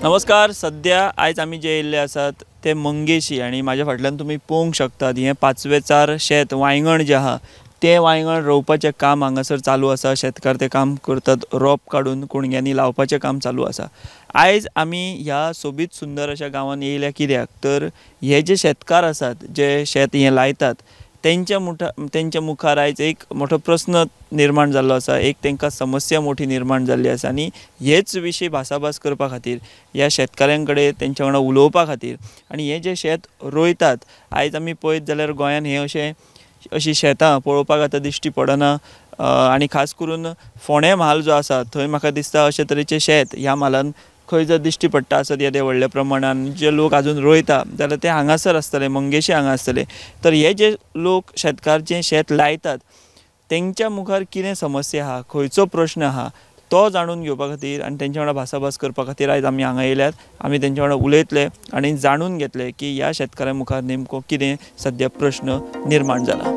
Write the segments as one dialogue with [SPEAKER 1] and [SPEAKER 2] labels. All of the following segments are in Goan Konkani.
[SPEAKER 1] नमस्कार. सद्या आयज आमी जे येयल्ले आसात ते मंगेशी आनी म्हाज्या फाटल्यान तुमी पळोवंक शकतात हें पाचवेचार शेत वांयगण जें आहा तें वांयगण रोवपाचें काम हांगासर चालू आसा. शेतकार तें काम करतात, रोप काडून कुणग्यांनी लावपाचें काम चालू आसा. आयज आमी ह्या सोबीत सुंदर अशा गांवांत येयल्या कित्याक तर हे जे शेतकार आसात जे शेत हें लायतात तेंच्या मुखार आयज एक मोठो प्रस्न निर्माण जाल्लो आसा, एक तांकां समस्या मोठी निर्माण जाल्ली आसा आनी हेच विशीं भासाभास करपा खातीर ह्या शेतकाऱ्यां कडेन तेंच्या वांगडा उलोवपा खातीर आनी हे जे शेत रोयतात आयज आमी पळयत जाल्यार गोंयांत हे अशें अशीं शेतां पळोवपाक आतां दिश्टी पडना आनी खास करून फोंडें म्हाल जो आसा थंय म्हाका दिसता अशे तरेचें शेत ह्या म्हालान खंय जर दिश्टी पडटा आसत येदे व्हडल्या प्रमाणान जे लोक आजून रोयता जाल्यार ते हांगासर आसतले, मंगेशी हांगा आसतले. तर हे जे लोक शेतकार जे शेत लायतात तेंच्या मुखार कितें समस्या आहा, खंयचो प्रश्न आहा तो जाणून घेवपा खातीर आनी तेंच्या वांगडा भासाभास करपा खातीर आयज आमी हांगा येयल्यात. आमी तेंच्या वांगडा उलयतले आनी जाणून घेतले की ह्या शेतकाऱ्यां मुखार नेमको कितें सद्या प्रश्न निर्माण जाला.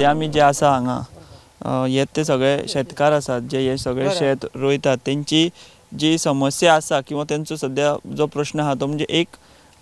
[SPEAKER 1] आमी जे आसा हांगा हे ते सगळे शेतकार आसात जे हे सगळे शेत रोयतात तेंची जी समस्या आसा किंवा तेंचो सद्या जो प्रश्न आहा तो म्हणजे एक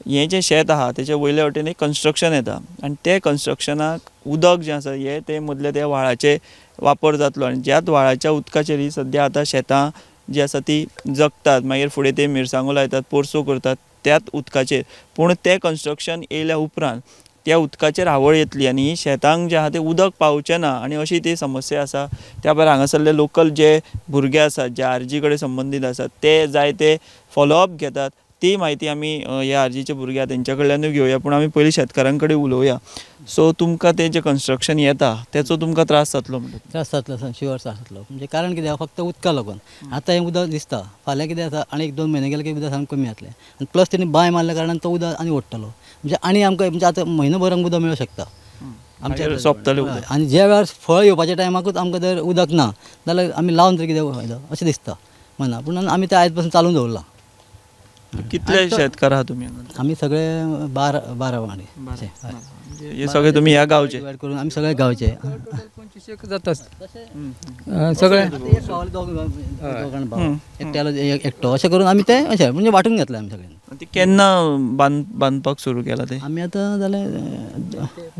[SPEAKER 1] हें जें शेत आहा तेच्या वयल्या वटेन एक कन्स्ट्रक्शन येता आनी ते कन्स्ट्रक्शनाक उदक जें आसा हें ते मदल्या त्या व्हाळाचें वापर जातलो आनी ज्याच व्हाळाच्या उदकाचेर ही सद्या आतां शेतां जी आसा ती जगतात, मागीर फुडें ते मिरसांगो लायतात, पोरसो करतात त्याच उदकाचेर. पूण तें कन्स्ट्रक्शन येयल्या उपरांत त्या उदकाचेर हावळ येतली आनी शेतांक जें आहा तें उदक पावचें ना आनी अशी ती समस्या आसा. त्या भायर हांगासरले लोकल जे भुरगे आसात जे आरजी कडेन संबंदीत आसात ते जाय ते फॉलोअप घेतात. ती म्हायती आमी ह्या आरजीचे भुरगे आहा तेंच्या कडल्यानूय घेवया, पूण आमी पयलीं शेतकारां कडेन उलोवया. सो तुमकां तें जें कन्स्ट्रक्शन येता तेचो तुमकां त्रास जातलो म्हणटा?
[SPEAKER 2] त्रास जातलो, शुअर त्रास जातलो. म्हणजे कारण कितें, फक्त उदका लागून आतां हें उदक दिसता, फाल्यां कितें आसा आनी एक दोन म्हयने गेले की उदक सामकें कमी जातलें आनी प्लस तेणी बांय मारल्या कारणान तो उदक आनी ओडटलो, म्हणजे आनी आमकां म्हणजे आतां म्हयनो भर आमकां उदक मेळूंक शकता आमच्या
[SPEAKER 1] सोंपतलें.
[SPEAKER 2] आनी ज्या वेळार फळ येवपाच्या टायमाकूच आमकां जर उदक ना जाल्यार आमी लावन तरी कितें फायदो अशें दिसता मना. पूण आमी तें आयज पासून चालून दवरलां.
[SPEAKER 1] कितले शेतकार आहा तुमी?
[SPEAKER 2] आमी सगळे 12 वांगडी.
[SPEAKER 1] हे सगळे तुमी ह्या गांवचे
[SPEAKER 2] करून आमी सगळे गांवचे
[SPEAKER 3] 25 जाता सगळे
[SPEAKER 2] एकट्यालो एकटो अशें करून आमी ते अशें म्हणजे वांटून घेतले आमी सगळ्यांनी.
[SPEAKER 1] ते केन्ना बांदपाक सुरू केला ते?
[SPEAKER 2] आमी आतां जालें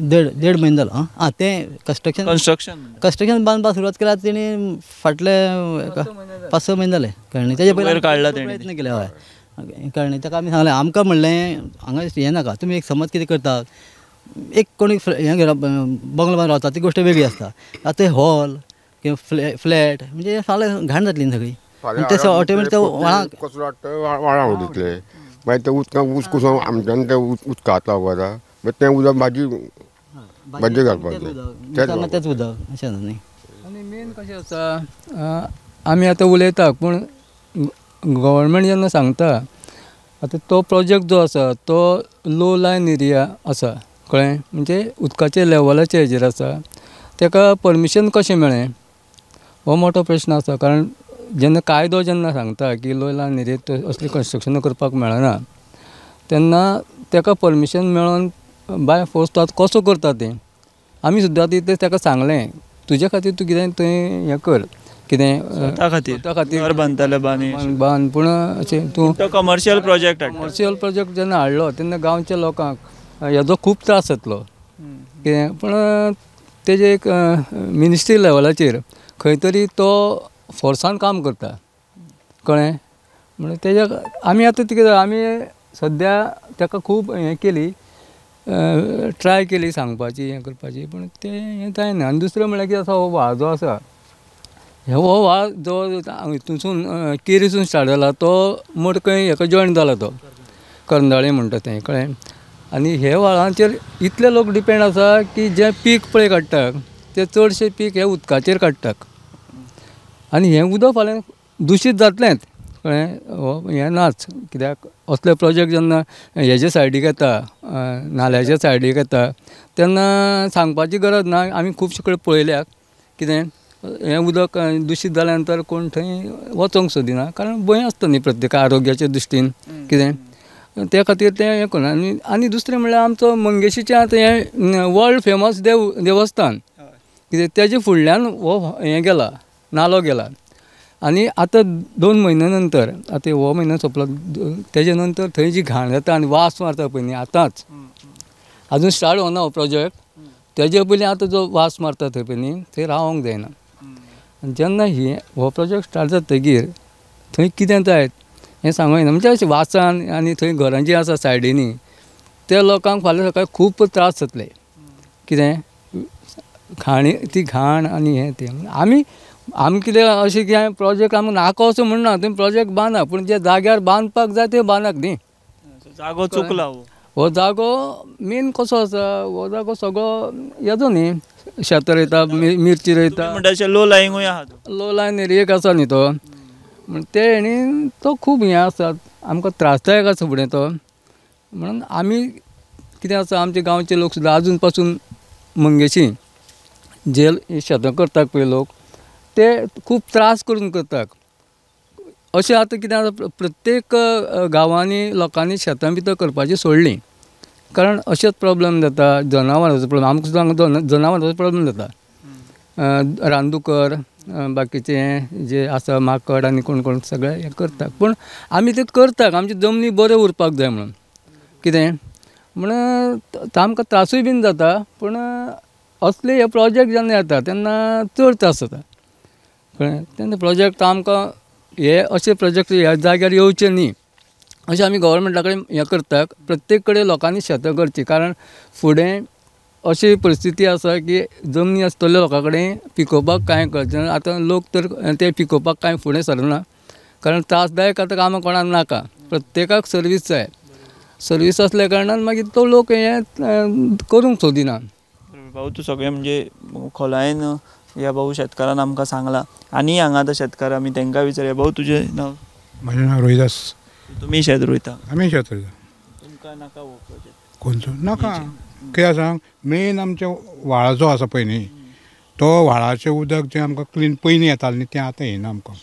[SPEAKER 2] देड म्हयनो जालो. आं तें कन्स्ट्रक्शन कन्स्ट्रक्शन बांदपाक सुरवात केला तेणी फाटले 5-6 म्हयने जाले. कळ्ळें, तेजे पयलीं
[SPEAKER 1] काडला
[SPEAKER 2] प्रयत्न केले. हय कळ्ळें. ताका आमी सांगलें आमकां म्हणलें हांगा हें नाका, तुमी एक समज कितें करतात, एक कोणी हें बंगलो बांदून रावता ती गोश्ट वेगळी आसता. आतां हॉल किंवा फ्लॅट म्हणजे फाल्यां घाण जातली न्ही सगळी, ते ऑटोमॅटीक ते व्हाळांक
[SPEAKER 4] कसलो हाडटा व्हाळां उडयतले, मागीर तें उदकां ऊस कुसोवन आमच्यान तें उदकांत लावपा मागीर तें उदक भाजी भाजी घालपाचें
[SPEAKER 2] तेंच उदक अशें न्ही.
[SPEAKER 3] आनी मेन कशें आसा, आमी आतां उलयता पूण गव्हर्मेंट जेन्ना सांगता आतां तो प्रोजेक्ट जो आसा तो लो लायन एरिया आसा, कळ्ळें, म्हणजे उदकाचे लेवलाचे हेजेर आसा, ताका परमिशन कशें मेळ्ळें हो मोठो प्रश्न आसा. कारण जेन्ना कायदो जेन्ना सांगता की लो लायन एरियेंत असली कन्स्ट्रक्शन करपाक मेळना तेन्ना ताका परमिशन मेळोन बाय फोर्स तो आतां कसो करता तें आमी सुद्दां तें ताका सांगलें, तुजे खातीर तूं कितें थंय हें कर, कितें
[SPEAKER 1] स्वता खातीर बांदताले
[SPEAKER 3] बांद, पूण अशें तूं
[SPEAKER 1] कमर्शियल प्रोजेक्ट
[SPEAKER 3] कमर्शियल प्रोजेक्ट जेन्ना हाडलो तेन्ना गांवच्या लोकांक हेजो खूब त्रास जातलो कितें. पूण तेजे एक मिनिस्ट्री लेवलाचेर खंय तरी तो फोर्सान काम करता, कळ्ळें, म्हणून तेज्या आमी आतां कितें आमी सद्या ताका खूब हें केली, ट्राय केली सांगपाची हें करपाची, पूण तें हें जायना. आनी दुसरें म्हणल्यार कितें आसा, हो व्हाळ जो आसा हो व्हाळ जो हितूनसून केरीसून स्टार्ट जाला तो मडकय हेका जॉयन जाला, तो करंदाळे म्हणटा तें, कळ्ळें. आनी हे व्हाळांचेर इतले लोक डिपेंड आसा की जें पीक पळय काडटा ते चडशें पीक हे उदकाचेर काडटात आनी हें उदक फाल्यां दुशीत जातलेंच, कळ्ळें, हो हें नाच. कित्याक असले प्रोजेक्ट जेन्ना हेजे सायडीक येता, नाल्याच्या सायडीक येता तेन्ना सांगपाची गरज ना. आमी खुबशे कडेन पळयल्या कितें हें उदक दुशीत जाल्या नंतर कोण थंय वचोंक सोदिना कारण भंय आसता न्ही प्रत्येक आरोग्याच्या दृश्टीन कितें त्या खातीर तें हें करून. आनी आनी दुसरें म्हणल्यार आमचो मंगेशीचें आतां हें वर्ल्ड फेमस देवस्थान कितें तेजे फुडल्यान हो हें गेला नालो गेला आनी आतां 2 म्हयन्या नंतर आतां हो म्हयनो सोंपलो तेजे नंतर थंय जी घाण जाता आनी वास मारता पळय न्ही आतांच अजून स्टार्ट होना हो प्रोजेक्ट तेजे पयलीं आतां जो वास मारता थंय पळय न्ही थंय रावोंक जायना. आनी जेन्ना ही हो प्रोजेक्ट स्टार्ट जातकीर थंय कितें जायत हें सांगूंक येना म्हणजे अशें वासान आनी थंय घरां जीं आसा सायडींनी त्या लोकांक फाल्यां सकाळीं खूब त्रास जातले कितें घाणी ती घाण आनी हें तें. आमी आमी कितें अशें कितें प्रोजेक्ट आमकां नाका असो म्हणना तुमी प्रोजेक्ट बांदा पूण जे जाग्यार बांदपाक जाय ते बांदाक न्ही.
[SPEAKER 1] जागो चुकला
[SPEAKER 3] हो जागो मेन कसो आसा हो जागो सगळो येजो न्ही शेतां रोयता मिरची रोयता
[SPEAKER 1] म्हणटा अशें लो लायंगूय आहा
[SPEAKER 3] लो लायन एरियेक आसा न्ही तो म्हण ते हेणी तो खूब हें आसा आमकां त्रासदायक आसा फुडें तो. म्हणून आमी कितें आसा आमचे गांवचे लोक सुद्दां आजून पासून मंगेशी जे शेतां करतात पळय लोक ते खूब त्रास करून करतात. अशें आतां कितें आसा प्रत्येक गांवांनी लोकांनी शेतां भितर करपाची सोडलीं कारण अशेंच प्रोब्लम जाता जनावरांचो प्रोब्लम आमकां सुद्दां जनावरांचो प्रोब्लम जाता रानदुकर बाकीचे जे आसा माकड आनी कोण कोण सगळे हें करतात पूण आमी ते करतात आमची जमनी बऱ्यो उरपाक जाय म्हणून कितें म्हण आमकां त्रासूय बीन जाता पूण असले हे प्रोजेक्ट जेन्ना येता तेन्ना चड त्रास जाता कळ्ळें. तेन्ना प्रोजेक्ट आमकां हे अशे प्रोजेक्ट ह्या जाग्यार येवचे न्ही अशें आमी गव्हर्मेंटा कडेन हें करतात. प्रत्येक कडेन लोकांनी शेतां करचीं कारण फुडें अशी परिस्थिती आसा की जमनी आसतल्यो लोकां कडेन पिकोवपाक कांय कळचें ना. आतां लोक तर ते पिकोवपाक कांय फुडें सरना कारण त्रासदायक आतां कामां कोणाक नाका प्रत्येकाक सर्वीस जाय सर्वीस आसल्या कारणान मागीर तो लोक हें करूंक सोदिना.
[SPEAKER 1] भाऊ तूं सगळें म्हणजे खोलायेन ह्या भाऊ शेतकारान आमकां सांगलां आनी हांगा आतां शेतकार आमी तांकां विचारया. भाऊ तुजें नांव?
[SPEAKER 5] म्हाजें नांव रोहिदास.
[SPEAKER 1] तुमी शेत रोयता?
[SPEAKER 5] आमी शेत रोयता.
[SPEAKER 1] तुमकां नाका हो प्रोजेक्ट?
[SPEAKER 5] खंयचो नाका कित्याक सांग मेन आमच्या व्हाळाचो आसा पळय न्ही तो व्हाळाचें उदक जें आमकां क्लीन पयलीं येतालें न्ही तें आतां येना आमकां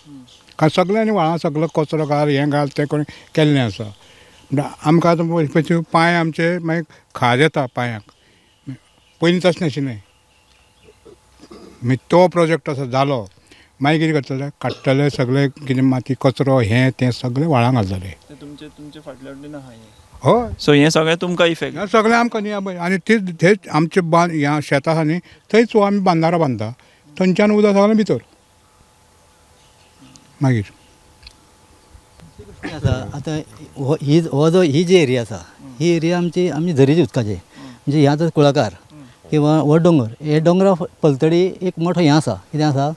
[SPEAKER 5] कारण सगळ्यांनी व्हाळां सगळो कचरो घाल हें घाल तें करून केल्लें आसा. म्हणटा आमकां आतां पांय आमचे मागीर खाज येता पांयांक पयलीं तशें नाशिल्लें. मागीर तो प्रोजेक्ट असो जालो मागीर कितें करतले काडटले सगळे कितें माती कचरो हें तें सगळें व्हाळां घालतले.
[SPEAKER 1] तुमचे फाटल्या वटेन आहा हें?
[SPEAKER 5] हय.
[SPEAKER 1] सो हें सगळें तुमकां इफेक्ट?
[SPEAKER 5] सगळें आमकां न्ही आनी थंयच आमचे बांद ह्या शेतां आसा न्ही थंयच आमी बांदारां बांदता थंयच्यान उदक सगळें भितर मागीर.
[SPEAKER 2] आसा आतां हो जो ही जी एरिया आसा ही एरिया आमची आमची झरीची उदकाची म्हणजे ह्या आतां कुळाकार किंवा हो दोंगर हे दोंगरा पलतडी एक मोठो हें आसा कितें आसा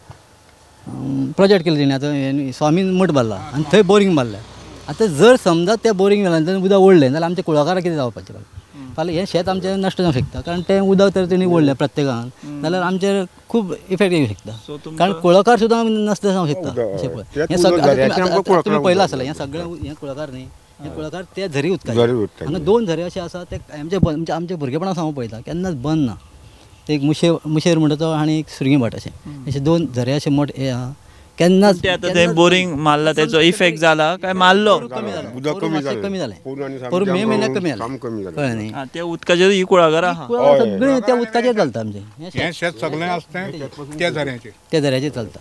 [SPEAKER 2] प्रोजेक्ट केलें तेणी आतां स्वामीन मठ बांदला आनी थंय बोरींग बांदलें. आतां जर समजा त्या बोरींग वेल्यान उदक ओडलें जाल्यार आमच्या कुळाकाराक कितें जावपाचें फाल्यां हें शेत आमचें नश्ट जावंक शकता कारण तें उदक तर तेणी ओडलें प्रत्येकान जाल्यार आमचेर खूब इफेक्ट येवंक शकता कारण कुळाकार सुद्दां नश्ट जावंक शकता. अशें पळय हें सगळें तुमी पळयलां आसलें हें सगळें हें कुळाकार न्ही हें कुळाकार ते झरी उदकाचे हांगा 2 झरे अशे आसा ते आमचे म्हणजे आमच्या भुरगेपणा सावन पळयता केन्नाच बंद ना. ते एक मुशेर म्हणटा तो आनी एक सुरगी भाट अशें अशे 2 झरे अशे मोठे हे आहा केन्नाच
[SPEAKER 1] आतां ते बोरींग मारला तेचो इफेक्ट जाला काय मारलो
[SPEAKER 2] कमी जालें पोरूं मे म्हयन्याक कमी जालें कळ्ळें न्ही.
[SPEAKER 1] ते उदकाचेर ही कुळागरां आहा
[SPEAKER 2] सगळें त्या उदकाचेर चलता आमचें
[SPEAKER 5] हें शेत सगळें आसता त्या झऱ्याचेर
[SPEAKER 2] त्या झऱ्याचेर चलता.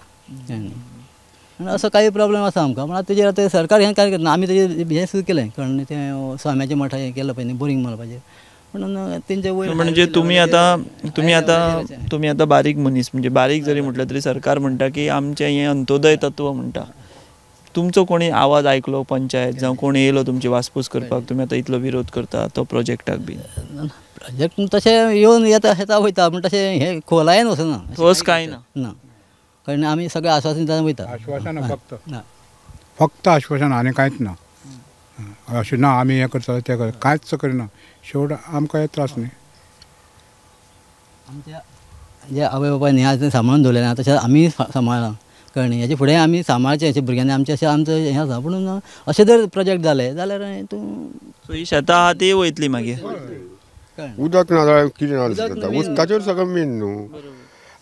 [SPEAKER 2] असो काही प्रॉब्लेम आसा आमकां पूण आतां तेजेर आतां सरकार हें काय करना आमी तेजेर हें सुद्दां केलें कळ्ळें न्ही तें स्वाम्याचें मठा हें केलां पळय न्ही बोरींग मारपाचेर पूण तेंचे वयर
[SPEAKER 1] म्हणजे तुमी आतां तुमी आतां तुमी आतां बारीक मनीस म्हणजे बारीक जरी म्हटलें तरी सरकार म्हणटा की आमचें हें अंत्योदय तत्व म्हणटा तुमचो कोणी आवाज आयकलो पंचायत जावं कोण येयलो तुमची वासपूस करपाक तुमी आतां इतलो विरोध करता तो प्रोजेक्टाक बी?
[SPEAKER 2] प्रोजेक्ट तशें येवन येता येता वयता पूण तशें हें खोलायेन वचना
[SPEAKER 1] ठोस कांय ना
[SPEAKER 2] ना कारण आमी सगळें आश्वासन दिता वयता.
[SPEAKER 5] आश्वासन फक्त फक्त आश्वासन आनी कांयच ना अशें ना आमी हें करतले तें करतले कांयच करिना शेवट आमकां हे त्रास न्ही.
[SPEAKER 2] आमच्या जे आवय बापायन हें आतां सांबाळून दवरलें ना तशें आमी सांबाळ्ळां कळ्ळें न्ही. हेजे फुडें आमी सांबाळचें अशें भुरग्यांनी आमचें अशें आमचें हें आसा पूण अशें जर प्रोजेक्ट जाले जाल्यार तूं
[SPEAKER 1] सो ही शेतां आहा ती वयतली मागीर
[SPEAKER 4] उदक ना जाल्यार कितें ना उदकाचेर सगळें मेन न्हू.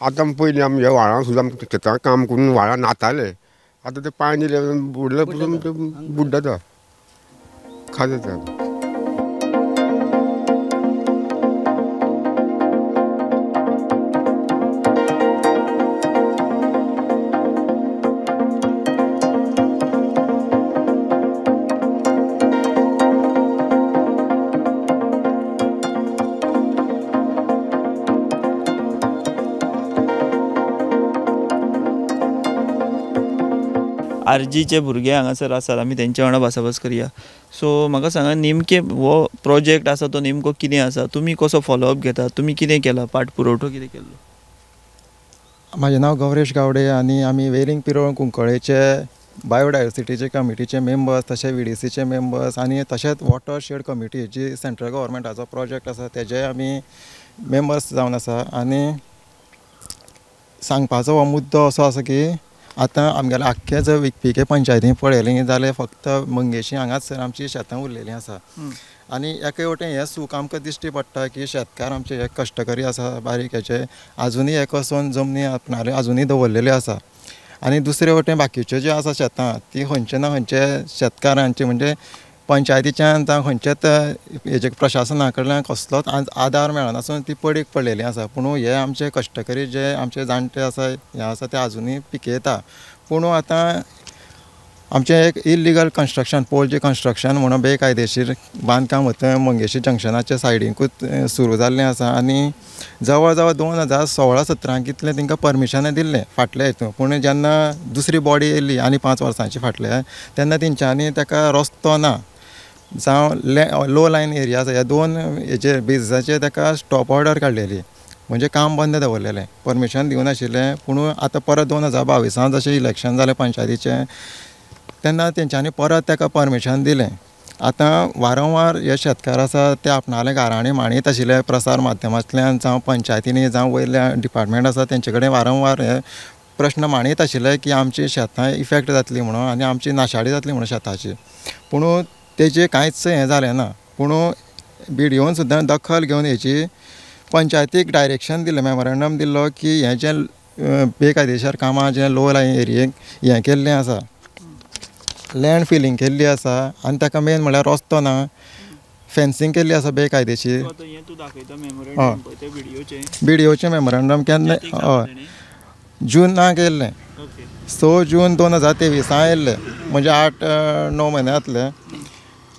[SPEAKER 4] आतां पयलीं आमी ह्या व्हाळां सुद्दां शेतां काम करून व्हाळां न्हाताले, आतां ते पांय दिले बुडले पसून ते बुड्डता खाज जाता.
[SPEAKER 1] आरजीचे भुरगे हांगासर आसात, आमी तेंच्या वांगडा भासाभास करया. सो म्हाका सांगा नेमके हो प्रोजेक्ट आसा तो नेमको कितें आसा, तुमी कसो फॉलोअप घेता, तुमी कितें केलां, पाठ पुरवठो कितें केल्लो?
[SPEAKER 6] म्हाजें नांव गौरेश गावडे आनी आमी वेलिंग पिरोळ कुंकळेचे बायोडायवर्सिटीचे कमिटीचे मेंबर्स, तशें VDCचे मेंबर्स आनी तशेंच वॉटर शेड कमिटी जी सेंट्रल गव्हर्मेंटाचो प्रोजेक्ट आसा तेजे आमी मेंबर्स जावन आसा. आनी सांगपाचो हो मुद्दो असो आसा की आतां आमगेले आख्खे जर विकपीके पंचायतीन पळयलें जाल्यार फक्त मंगेशी हांगाच आमची शेतां उरलेलीं आसा. आनी एके वटेन हें सूख आमकां दिश्टी पडटा की शेतकार आमचे हे कश्टकरी आसा बारीक हेचे आजुनूय हे कसून जमनी आपणाले आजुनूय दवरलेले आसा. आनी दुसरे वटेन बाकीच्यो ज्यो आसा शेतां ती खंयचे ना खंयचे शेतकारांची म्हणजे पंचायतीच्यान जावं खंयच्याच हेजे प्रशासना कडल्यान कसलोच आदार मेळनासून ती पडीक पडलेली आसा. पूण हे आमचे कश्टकरी जे आमचे जाणटे आसा हे आसा ते आजुनूय पिकयता. पूण आतां आमचें एक इलिगल कन्स्ट्रक्शन पोलचें कन्स्ट्रक्शन म्हणून बेकायदेशीर बांदकाम थंय मंगेशी जंक्शनाच्या सायडीकूच सुरू जाल्लें आसा. आनी जवळ जवळ 2016-17 कितलें तांकां परमिशनां दिल्लें फाटल्या हितून, पूण जेन्ना दुसरी बॉडी येयली आनी 5 वर्सांची फाटल्या तेन्ना तेंच्यांनी ताका रस्तो ना जावं लो लायन एरिया आसा ह्या 2 हेजेर बेजिसाचेर ताका स्टॉप ऑर्डर काडलेली, म्हणजे काम बंद दवरलेलें, परमिशन दिवनाशिल्लें. पूण आतां परत 2022 जशें इलेक्शन जालें पंचायतीचें तेन्ना तेंच्यांनी परत ताका परमिशन दिलें. आतां वारंवार हे शेतकार आसा ते आपणाले घरांनी मांडीत आशिल्ले प्रसार माध्यमांतल्यान जावं पंचायतींनी जावं वयल्या डिपार्टमेंट आसा तेंचे कडेन वारंवार हे प्रश्न मांडीत आशिल्ले की आमची शेतां इफेक्ट जातली म्हणून आनी आमची नाशाडी जातली म्हणून शेताची. पूण तेजें कांयच हें जालें ना. पूण BDOन सुद्दां दखल घेवन हेची पंचायतीक डायरेक्शन दिलें, मेमोरेंडम दिल्लो की हें जें बेकायदेशीर कामां जें लो लायन एरियेक हें केल्लें आसा, लँड फिलींग केल्ली आसा आनी ताका मेन म्हणल्यार रस्तो ना, फेन्सिंग केल्ली आसा बेकायदेशीर. BDOचें मेमोरेंडम केन्ना हय जुनाक येयल्लें, 6 जून 2023 येयल्लें, म्हणजे 8-9 म्हयने जातले.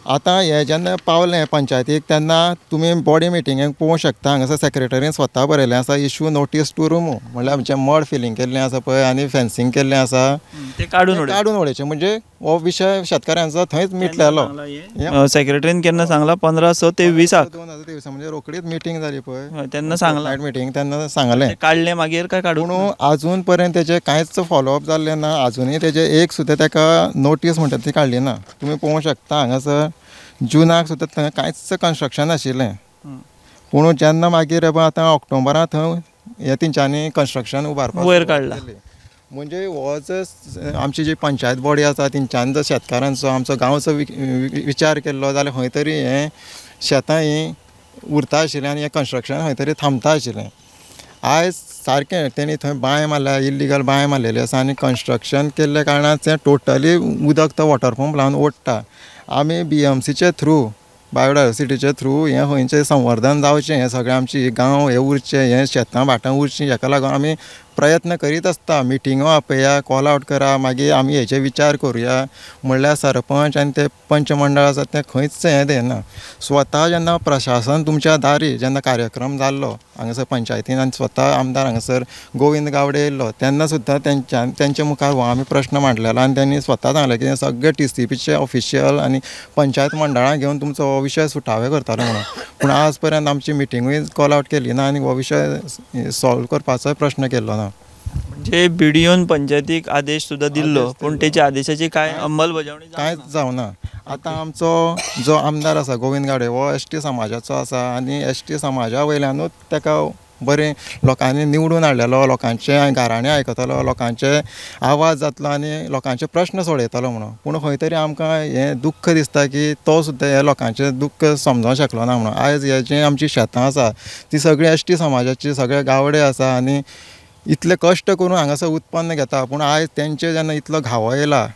[SPEAKER 6] आतां हें जेन्ना पावलें पंचायतीक तेन्ना तुमी बॉडी मिटिंगेक पळोवंक शकता हांगासर सेक्रेटरीन स्वता बरयलें आसा इशू नोटीस टू रिमूव, म्हणल्यार आमचें मड फिलींग केल्लें आसा पळय आनी फेन्सिंग केल्लें आसा
[SPEAKER 1] तें काडून
[SPEAKER 6] उडयचें, म्हणजे हो विशय शेतकारांचो थंयच मिटलेलो.
[SPEAKER 1] सेक्रेटरीन केन्ना सांगलां 15/6/23
[SPEAKER 6] 2023 म्हणजे रोखडीच मिटींग जाली पळय
[SPEAKER 1] तेन्ना सांगलां,
[SPEAKER 6] मिटींग तेन्ना सांगलें
[SPEAKER 1] काडलें मागीर काय काडून.
[SPEAKER 6] पूण आजून पर्यंत तेजें कांयच फॉलोअप जाल्लें ना, आजुनूय तेजें एक सुद्दां ताका नोटीस म्हणटा ती काडली ना. तुमी पळोवंक शकता हांगासर जुनाक सुद्दां थंय कांयच कन्स्ट्रक्शन नाशिल्लें. पूण जेन्ना मागीर आतां ऑक्टोबरांत थंय हें तेंच्यांनी कन्स्ट्रक्शन उबारपाक
[SPEAKER 1] वयर काडलां.
[SPEAKER 6] म्हणजे हो जर आमची जी पंचायत बॉडी आसा तेंच्यांनी जर शेतकारांचो आमचो गांवचो विचार केल्लो जाल्यार खंय तरी हें शेतां हीं उरता आशिल्लें आनी हें कन्स्ट्रक्शन खंय तरी थांबता आशिल्लें. आयज सारकें तेणी थंय बांय मारल्या, इल्लिगल बांय मारलेली आसा आनी कन्स्ट्रक्शन केल्ल्या कारणान तें टोटली उदक तो वॉटर पंप लावन ओडटा. आमी BMCचे थ्रू बायोडायवर्सिटीचे थ्रू हें खंयचें संवर्धन जावचें, हें सगळें आमची गांव हे उरचें, हें शेतां भाटां उरचीं, हेका लागून आमी प्रयत्न करीत आसता. मिटिंगो आपया, कॉल आवट करा, मागीर आमी हेचे विचार करुया म्हणल्यार सरपंच आनी ते पंच मंडळ आसा तें खंयच हें दिना. स्वता जेन्ना प्रशासन तुमच्या दारी जेन्ना कार्यक्रम जाल्लो हांगासर पंचायतीन आनी स्वता आमदार हांगासर गोविंद गावडे येयल्लो तेन्ना सुद्दां तेंच्या मुखार हो आमी प्रश्न मांडलेलो आनी तेणी स्वता सांगलें की सगळे TCPचे ऑफिशियल आनी पंचायत मंडळां घेवन तुमचो हो विशय सुटावे करतालो म्हणून. पूण आज पर्यंत आमची मिटिंगूय कॉल आवट केली ना आनी हो विशय सॉल्व करपाचोय प्रश्न केल्लो ना.
[SPEAKER 1] म्हणजे BDOन पंचायतीक आदेश सुद्दां दिल्लो पूण तेच्या आदेशाची काय अंमलबजावणी
[SPEAKER 6] कांयच जावना. आतां आमचो जो आमदार आसा गोविंद गावडे हो ST समाजाचो आसा आनी ST समाजा वयल्यानूच ताका बरें लोकांनी निवडून हाडलेलो, लोकांचे गाराणें आयकतलो, लोकांचे आवाज जातलो आनी लोकांचे प्रश्न सोडयतलो म्हणून. पूण खंय तरी आमकां हें दुख्ख दिसता की तो सुद्दां हे लोकांचें दुख्ख समजोंक शकलो ना म्हणून. आयज हे जें आमची शेतां आसा ती सगळीं ST समाजाची, सगळे गावडे आसा आनी इतले कश्ट करून हांगासर उत्पन्न घेता पूण आयज तेंचे जेन्ना इतलो घावो येयला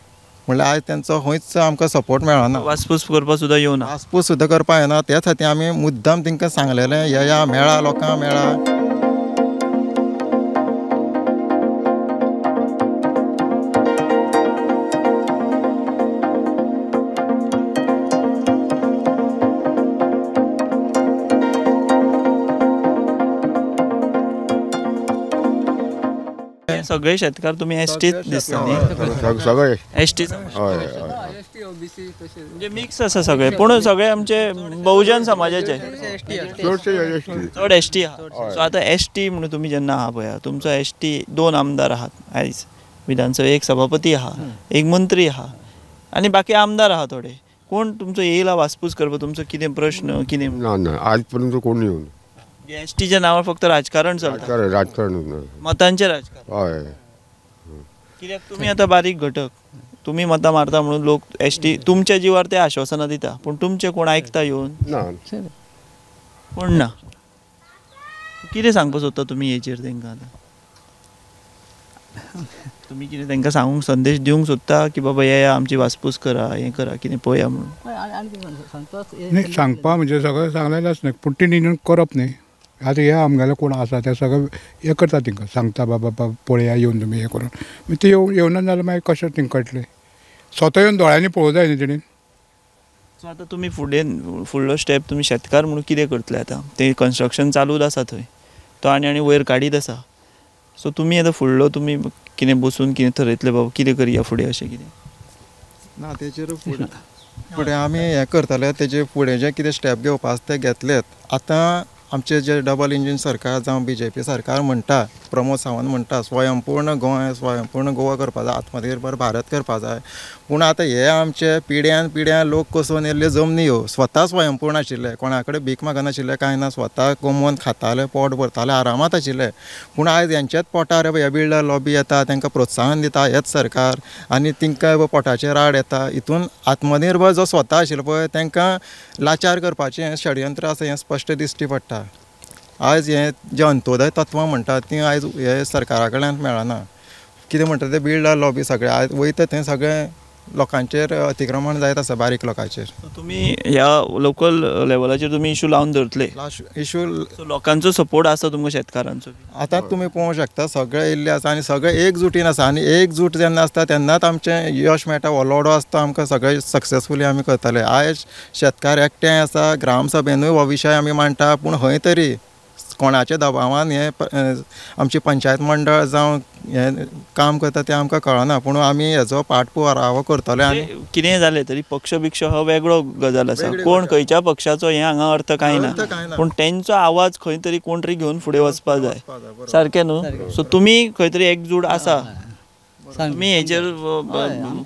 [SPEAKER 6] म्हणल्यार आयज तेंचो खंयच आमकां सपोर्ट मेळना.
[SPEAKER 1] वासपूस करपाक सुद्दां येवना.
[SPEAKER 6] वासपूस सुद्दां करपाक येना. त्या खातीर आमी मुद्दाम तेंकां सांगलेलें येया मेळा लोकांक मेळा.
[SPEAKER 1] सगळे शेतकार तुम्ही एसटीच दिसता न्ही?
[SPEAKER 4] सगळे
[SPEAKER 1] एसटी म्हणजे मिक्स आसा सगळे पूण सगळे आमचे बहुजन समाजाचे चड एसटी आहा. सो आतां एसटी म्हणून तुमी जेन्ना आहा पळय तुमचो एसटी 2 आमदार आहात आयज विधानसभा, एक सभापती आहा, एक मंत्री आहा आनी बाकी आमदार आहा थोडे. कोण तुमचो येयला वासपूस करपाक तुमचो कितें प्रश्न कितें?
[SPEAKER 4] ना ना आज पर्यंत कोण येवन.
[SPEAKER 1] एसटीच्या नांवार फक्त राजकारण चलता.
[SPEAKER 4] राजकारण
[SPEAKER 1] मतांचें राजकारण.
[SPEAKER 4] हय.
[SPEAKER 1] कित्याक तुमी आतां बारीक घटक तुमी मतां मारता म्हणून लोक एसटी तुमच्या जिवार ते आश्वासनां दिता पूण तुमचें कोण आयकता येवन?
[SPEAKER 4] ना
[SPEAKER 1] कोण ना. कितें सांगपाक सोदता तुमी हेचेर तेंकां आतां? तुमी कितें तेंकां सांगूंक संदेश दिवंक सोदता की बाबा येया आमची वासपूस करा हें करा कितें पळया म्हणून?
[SPEAKER 5] न्ही सांगपा म्हणजे सगळें सांगलेलें न्ही पूण तेणी न्हू करप न्ही. आतां हे आमगेले कोण आसा ते सगळे हें करता तेंकां सांगता बाबा पळया येवन तुमी हें करून मागीर ते येवना जाल्यार मागीर कशें तेंकां कळटलें? स्वता येवन दोळ्यांनी पळोवंक जाय न्ही तेणी.
[SPEAKER 1] सो आतां तुमी फुडें फुडलो स्टेप तुमी शेतकार म्हणून कितें करतले आतां? तें कन्स्ट्रक्शन चालूच आसा थंय तो आनी आनी वयर काडीत आसा. सो तुमी आतां फुडलो तुमी कितें बसून कितें थरयतले बाबा कितें करया फुडें अशें कितें?
[SPEAKER 6] ना तेजेर फुडें आमी हें करतले तेजे फुडें जे कितें स्टेप घेवपा आसा ते घेतलेत. आतां आमचे जे डबल इंजीन सरकार जावं बीजेपी सरकार म्हणटा प्रमोद सावंत म्हणटा स्वयंपूर्ण गोंय स्वयंपूर्ण गोवा करपा जाय आत्मनिर्भर भारत करपा जाय. पूण आतां हे आमचे पिड्यान पिड्यान लोक कसोवन येयल्ल्यो जमनी ह्यो स्वता स्वयंपूर्ण आशिल्ले कोणा कडेन भीक मागनाशिल्ले कांय ना स्वता कमोवन खाताले पोट भरताले आरामात आशिल्ले. पूण आयज हेंच्याच पोटार हे बिल्डर लॉबी येता तांकां प्रोत्साहन दिता हेच सरकार आनी तांकां पोटाचेर आड येता. हितून आत्मनिर्भर जो स्वता आशिल्लो पळय तांकां लाचार करपाचें हें षडयंत्र आसा हें स्पश्ट दिश्टी पडटा. आयज हें जें अंत्योदय तत्वां म्हणटात तीं आयज हे सरकारा कडल्यान मेळना. कितें म्हणटा ते बिल्डर लॉबी सगळे आयज वयता थंय सगळे लोकांचेर अतिक्रमण जायत आसा बारीक लोकांचेर.
[SPEAKER 1] तुमी ह्या लोकल लेवलाचेर तुमी इशू लावन धरतले?
[SPEAKER 6] इशू
[SPEAKER 1] लोकांचो सपोर्ट आसा तुमकां शेतकारांचो?
[SPEAKER 6] आतां तुमी पळोवंक शकता सगळे येयल्ले आसा आनी सगळे एकजुटीन आसा आनी एकजूट जेन्ना आसता तेन्नाच आमचें यश मेळटा. हो लढो आसता आमकां सगळे सक्सेसफुली आमी करतले. आयज शेतकार एकठांय आसा ग्रामसभेनूय हो विशय आमी मांडटा पूण खंय तरी कोणाच्या दबावान हें आमची पंचायत मंडळ जावं हें काम करता तें आमकां कळना. पूण आमी हेजो पाठपुरावो करतले. आनी
[SPEAKER 1] कितें जालें तरी पक्ष बिक्ष हो वेगळो गजाल आसा. कोण खंयच्या पक्षाचो हें हांगा अर्थ कांय ना पूण तेंचो आवाज खंय तरी कोण तरी घेवन फुडें वचपा जाय सारकें न्हू? सो तुमी खंय तरी एकजूट आसा तुमी हेचेर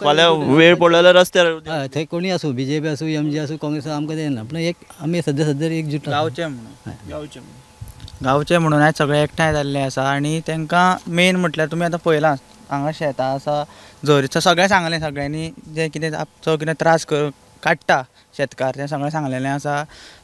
[SPEAKER 1] फाल्यां वेळ पडलो जाल्यार रस्त्यार
[SPEAKER 2] थंय कोणी आसूं बीजेपी आसूं एमजी आसूं काँग्रेस आमकां तें ना पूण एक आमी सद्या सद्या एकजूट
[SPEAKER 7] गांवचे म्हणून गांवचे म्हणून आयज सगळे एकठांय जाल्ले आसा आनी तांकां मेन म्हटल्यार तुमी आतां पळयलां हांगा शेतां आसा झरी सगळें सांगलें सगळ्यांनी जें कितें जो कितें त्रास काडटा शेतकार तें सगळें सांगलेलें आसा.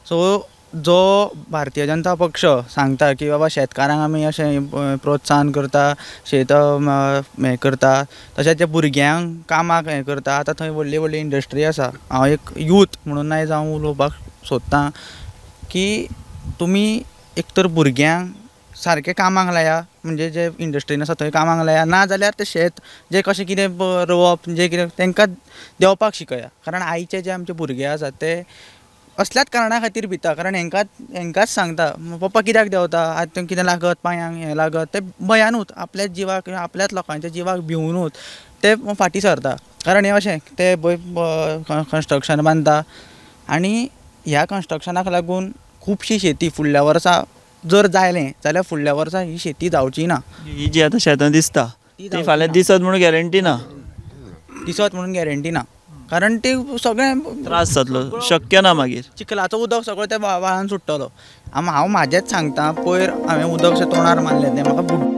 [SPEAKER 7] सो जो भारतीय जनता पक्ष सांगता की बाबा शेतकारांक आमी अशें प्रोत्साहन करता शेत हें करता तशेंच जे भुरग्यांक कामाक हें करता. आतां थंय व्हडली व्हडली इंडस्ट्री आसा. हांव एक यूथ म्हणून आयज हांव उलोवपाक सोदतां की तुमी एक तर भुरग्यांक सारकें कामाक लाया म्हणजे जे इंडस्ट्रीन आसा थंय कामाक लाया ना जाल्यार तें शेत जें कशें कितें रोवप जें कितें तांकां देंवपाक शिकया. कारण आयचे जे आमचे भुरगे आसात ते असल्याच कारणा खातीर भिता. कारण हेंकांच सांगता पप्पा कित्याक देंवता आतां कितें लागत पांयांक हें लागत ते भंयानूच आपल्याच जिवाक आपल्याच लोकांच्या जिवाक भिवनूच ते फाटीं सरता. कारण हें अशें ते कन्स्ट्रक्शन बांदता आनी ह्या कन्स्ट्रक्शनाक लागून खुबशी शेती फुडल्या वर्सा जर जालें जाल्यार फुडल्या वर्सा ही शेती जावची ना.
[SPEAKER 1] ही जी आतां शेतां दिसता ती फाल्यां दिसत म्हणून गॅरंटी ना.
[SPEAKER 7] दिसत म्हणून गॅरंटी ना कारण ती सगळें
[SPEAKER 1] त्रास जातलो शक्य ना मागीर
[SPEAKER 7] चिखलाचो उदक सगळो त्या व्हाळान सुट्टलो. हांव म्हाजेंच सांगता पयर हांवें उदक तोंडार मारलें तें म्हाका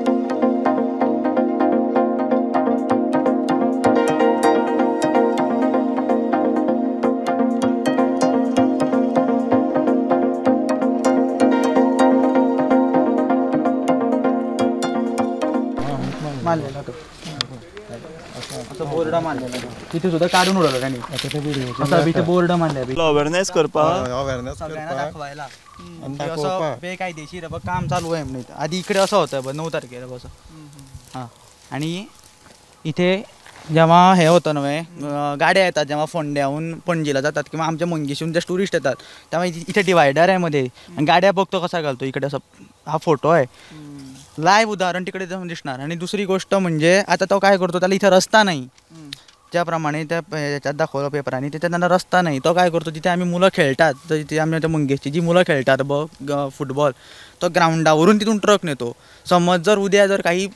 [SPEAKER 7] बोर्ड मारलेला तिथे सुद्धा काढून उडवलं त्यांनी. असा इथे बोर्ड मारले
[SPEAKER 1] अवेअरनेस करपाक,
[SPEAKER 6] अवेअरनेस
[SPEAKER 7] सगळ्यांना दाखवायला असं बेकायदेशीर काम चालू आहे म्हणून. आधी इकडे असं होतं 9 तारखेला बस. हां, आणि इथे जेव्हा हे होतं नव्हे गाड्या येतात जेव्हा फोंड्याहून पणजीला जातात किंवा आमच्या मंगेशीहून जे टुरिस्ट येतात तेव्हा इथे डिवायडर आहे मध्ये आणि गाड्या बघतो कसा घालतो इकडे. असं हा फोटो आहे लाईव्ह उदाहरण तिकडे जाऊन दिसणार. आणि दुसरी गोष्ट म्हणजे आता तो काय करतो, त्याला इथे रस्ता नाही, ज्याप्रमाणे त्या ह्याच्यात दाखवलं पेपरांनी तिथे त्यांना रस्ता नाही, तो काय करतो तिथे आम्ही मुलं खेळतात, तर तिथे आम्ही त्या मंगेशची जी मुलं खेळतात बघ फुटबॉल, तो ग्राउंडावरून तिथून ट्रक नेतो. समज जर उद्या जर काही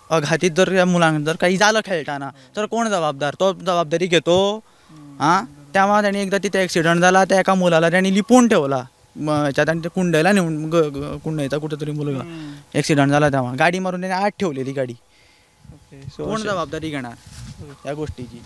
[SPEAKER 7] अघातीत जर या मुलांक जर काही झालं खेळताना तर कोण जबाबदार, तो जबाबदारी घेतो? हां, तेव्हा त्याने एकदा तिथे ॲक्सिडंट झाला, त्या एका मुलाला त्यांनी लिपून ठेवला ह्याच्यात आणि ते कुंडयला नेऊन कुंडयचा कुठेतरी मुलगा ॲक्सिडंट झाला तेव्हा गाडी मारून त्याने आत ठेवलेली गाडी. कोण जबाबदारी घेणार या गोष्टीची?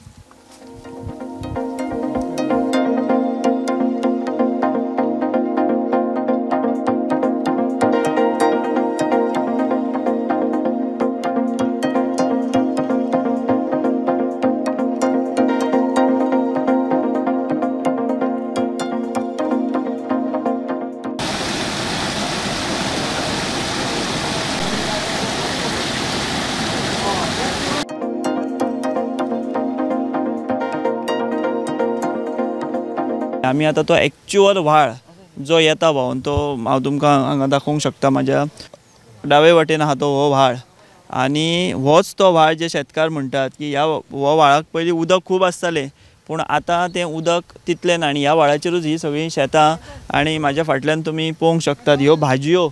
[SPEAKER 1] आमी आतां तो एक्चुअल व्हाळ जो येता व्हांवन तो हांव तुमकां हांगा दाखोवंक शकता. म्हाज्या डावे वटेन आहा तो हो व्हाळ आनी होच तो व्हाळ जे शेतकार म्हणटात की ह्या हो व्हाळाक पयलीं उदक खूब आसतालें पूण आतां तें उदक तितलें ना आनी ह्या व्हाळाचेरूच ही सगळीं शेतां आनी म्हाज्या फाटल्यान तुमी पळोवंक शकतात ह्यो भाजयो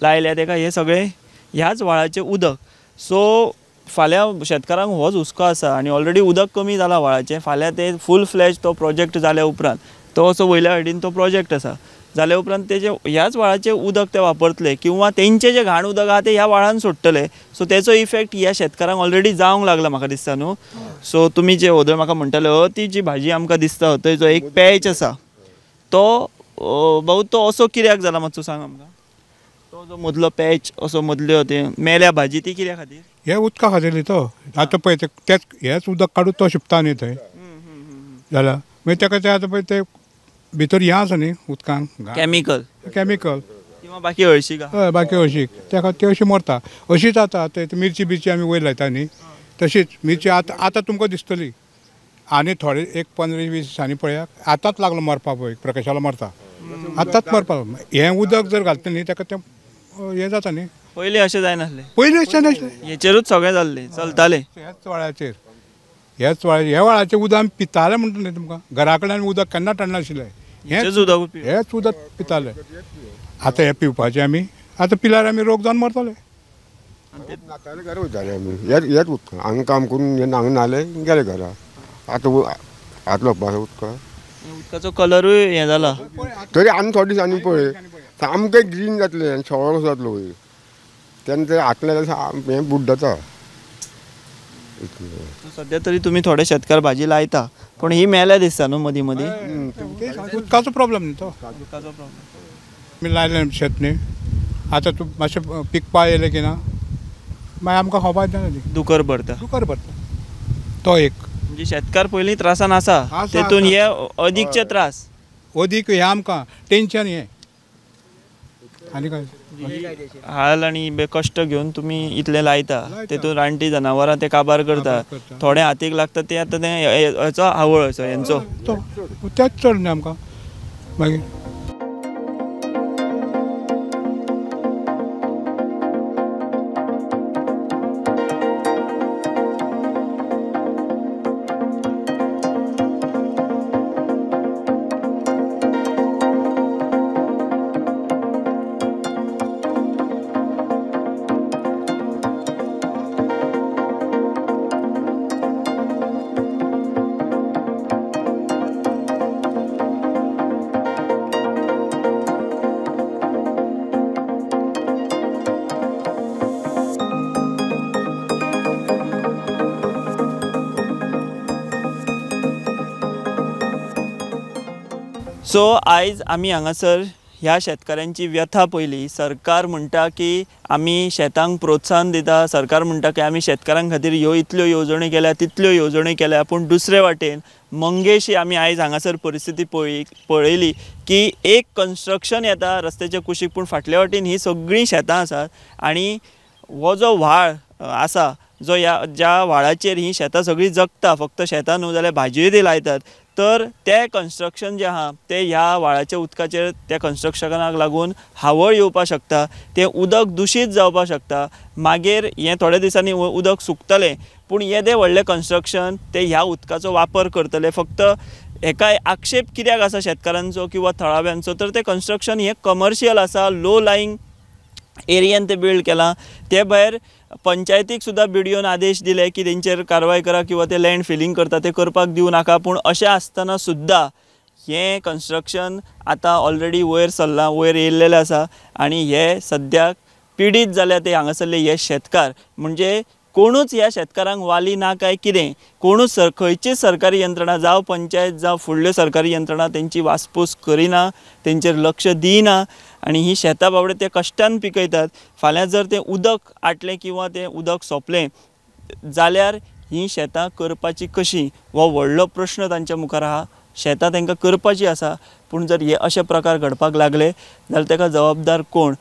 [SPEAKER 1] लायल्या तेका हे सगळें ह्याच व्हाळाचें उदक. सो फाल्यां शेतकारांक होच हुस्को आसा आनी ऑलरेडी उदक कमी जालां व्हाळाचें. फाल्यां तें फूल फ्लॅज तो प्रोजेक्ट जाल्या उपरांत तो असो वयल्या सायडीन तो प्रोजेक्ट आसा जाल्या उपरांत तेजे ह्याच व्हाळाचें उदक ते वापरतले किंवा तेंचें जें घाण उदक आहा तें ह्या व्हाळान सोडटले. सो तेचो इफेक्ट ह्या शेतकारांक ऑलरेडी जावंक लागला म्हाका दिसता न्हू. सो तुमी जे वोदोळ म्हाका म्हणटाले ती जी भाजी आमकां दिसता थंय जो एक पॅच आसा तो भाऊ तो असो कित्याक जाला मातसो सांग आमकां. तो जो मदलो पॅच असो मदल्यो ते मेल्या भाजी ती कित्या खातीर?
[SPEAKER 5] हे उदका खातीर तो आतां पळय तेच हेच उदक काडून तो शिंपता न्ही थंय जाल्यार मागीर तेका ते आतां पळय ते भितर हें आसा न्ही उदकान
[SPEAKER 1] केमिकल,
[SPEAKER 5] केमिकल
[SPEAKER 1] किंवा बाकी हळशीक,
[SPEAKER 5] हय बाकी हळशीक तेका ते अशी मरता. अशीच आतां ते मिरची बिरची आमी वयर लायता न्ही तशीच मिरची आतां आतां तुमकां दिसतली आनी थोडे एक 15-20 दिसांनी पळयात आतांच लागलो मरपा पळय प्रकाशाला मरता आतांच मरपा. हें उदक जर घालता न्ही तेका तें हें जाता न्ही.
[SPEAKER 1] पयलीं अशें जायनासलें,
[SPEAKER 5] पयलीं अशें जायनासलें,
[SPEAKER 1] हेचेरूच सगळें जाल्लें चलतालें.
[SPEAKER 5] ह्याच व्हाळाचेर ह्याच व्हाळाचेर ह्या व्हाळाचें उदक आमी पिताले म्हणटा न्ही तुमकां, घरा कडेन उदक केन्ना हाडनाशिल्लें,
[SPEAKER 1] हेंच उदक
[SPEAKER 5] हेंच उदक पिताले. आतां हें पिवपाचें आमी आतां पिल्यार आमी रोग जावन मरतले.
[SPEAKER 4] नाताले घरा वयताले आमी हेच उदक हांगा काम करून हांगा न्हाले गेले घरा. आतां हात लावपाचो उदक
[SPEAKER 1] उदकाचो कलरूय हें जाला
[SPEAKER 4] तरी आनी थोडे दिसांनी पळय सामकें ग्रीन जातलें आनी सवळो कसो जातलो वयर तेन्ना ते हातले जाल्यार हें बुड्डता.
[SPEAKER 1] सद्या तरी तुमी थोडे शेतकार भाजी लायता पूण ही मेल्या दिसता न्हू मदीं मदीं.
[SPEAKER 5] उदकाचो प्रॉब्लम न्ही तो,
[SPEAKER 1] उदकाचो प्रॉब्लम.
[SPEAKER 5] आमी लायलें शेत न्ही आतां तूं मातशें पिकपा येयलें की ना मागीर आमकां खावपाक जायना ती
[SPEAKER 1] दुकर भरता,
[SPEAKER 5] दुकर भरता तो एक.
[SPEAKER 1] म्हणजे शेतकार पयलीं त्रासान आसा तेतून हे अदीकचे त्रास,
[SPEAKER 5] अदीक हे आमकां टेंशन हें आनी काय
[SPEAKER 1] हाल आनी कश्ट घेवन तुमी इतलें लायता तेतून रानटी जनावरां ते काबार करता, थोडे हातीक लागता ते आतां ते हेचो आवळ असो हेंचो
[SPEAKER 5] तेच चड न्ही आमकां मागीर.
[SPEAKER 1] सो आयज आमी हांगासर ह्या शेतकाऱ्यांची व्यथा पळयली. सरकार म्हणटा की आमी शेतांक प्रोत्साहन दिता, सरकार म्हणटा की आमी शेतकारां खातीर ह्यो इतल्यो येवजण्यो केल्या, तितल्यो येवजण्यो केल्या, पूण दुसरे वाटेन मंगेशी आमी आयज हांगासर परिस्थिती पळयली की एक कन्स्ट्रक्शन येता रस्त्याच्या कुशीक, पूण फाटल्या वाटेन ही सगळीं शेतां आसात आनी हो जो व्हाळ आसा, जो ह्या ज्या व्हाळाचेर ही शेतां सगळीं जगता, फक्त शेतां न्हू जाल्यार भाजयोय ती लायतात, तर तें कन्स्ट्रक्शन जें आहा तें ह्या व्हाळाच्या उदकाचेर त्या कन्स्ट्रक्शनाक लागून हावळ येवपाक शकता, तें उदक दुशीत जावपाक शकता. मागीर हें थोड्या दिसांनी उदक सुकतलें, पूण येदें व्हडलें कन्स्ट्रक्शन तें ह्या उदकाचो वापर करतले. फक्त हेका आक्षेप कित्याक आसा शेतकारांचो किंवा थळाव्यांचो, तर तें कन्स्ट्रक्शन हें कमर्शियल आसा, लो लायींग एरियान तें बिल्ड केलां. ते भायर पंचायतीक सुद्दां बीडीओन आदेश दिले की तेंचेर कारवाय करा किंवा ते लँड फिलींग करता ते करपाक दिवं नाका, पूण अशें आसतना सुद्दां हें कन्स्ट्रक्शन आतां ऑलरेडी वयर सरलां, वयर येयल्लेलें आसा आनी हे सद्याक पिडीत जाल्या ते हांगासरले हे शेतकार. म्हणजे कोणूच ह्या शेतकारांक वाली ना काय कितें, कोणूच खंयचीच सरकारी यंत्रणा जावं पंचायत जावं फुडल्यो सरकारी यंत्रणा तेंची वासपूस करिना, तेंचेर लक्ष दिना आनी ही शेतां बाबडे ते कश्टान पिकयतात. फाल्यां जर तें उदक आटलें किंवा तें उदक सोंपलें जाल्यार ही शेतां करपाची कशीं हो व्हडलो प्रश्न तांच्या मुखार आहा. शेतां तांकां करपाची आसा, पूण जर हे अशे प्रकार घडपाक लागले जाल्यार ताका जबाबदार कोण?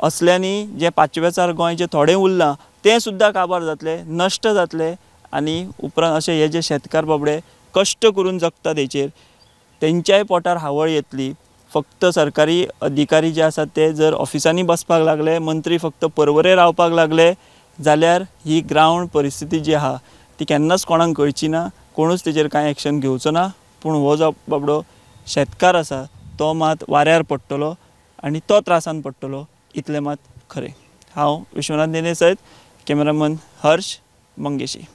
[SPEAKER 1] असल्यांनी जें पाचवेचार गोंय जें थोडें उरलां तें सुद्दां काबार जातलें, नश्ट जातलें आनी उपरांत अशे हे जे शेतकार बाबडे कश्ट करून जगतात हेचेर तेंच्याय पोटार हावळ येतली. फक्त सरकारी अधिकारी जे आसात ते जर ऑफिसांनी बसपाक लागले, मंत्री फक्त परवरे रावपाक लागले जाल्यार ही ग्रावंड परिस्थिती जी आहा ती केन्नाच कोणाक कळची ना, कोणूच तेजेर कांय एक्शन घेवचो ना. पूण हो जो बाबडो शेतकार आसा तो मात वाऱ्यार पडटलो आनी तो त्रासान पडटलो, इतलें मात खरें. हांव विश्वनाथ नेने सयत कॅमेरामन हर्ष, मंगेशी.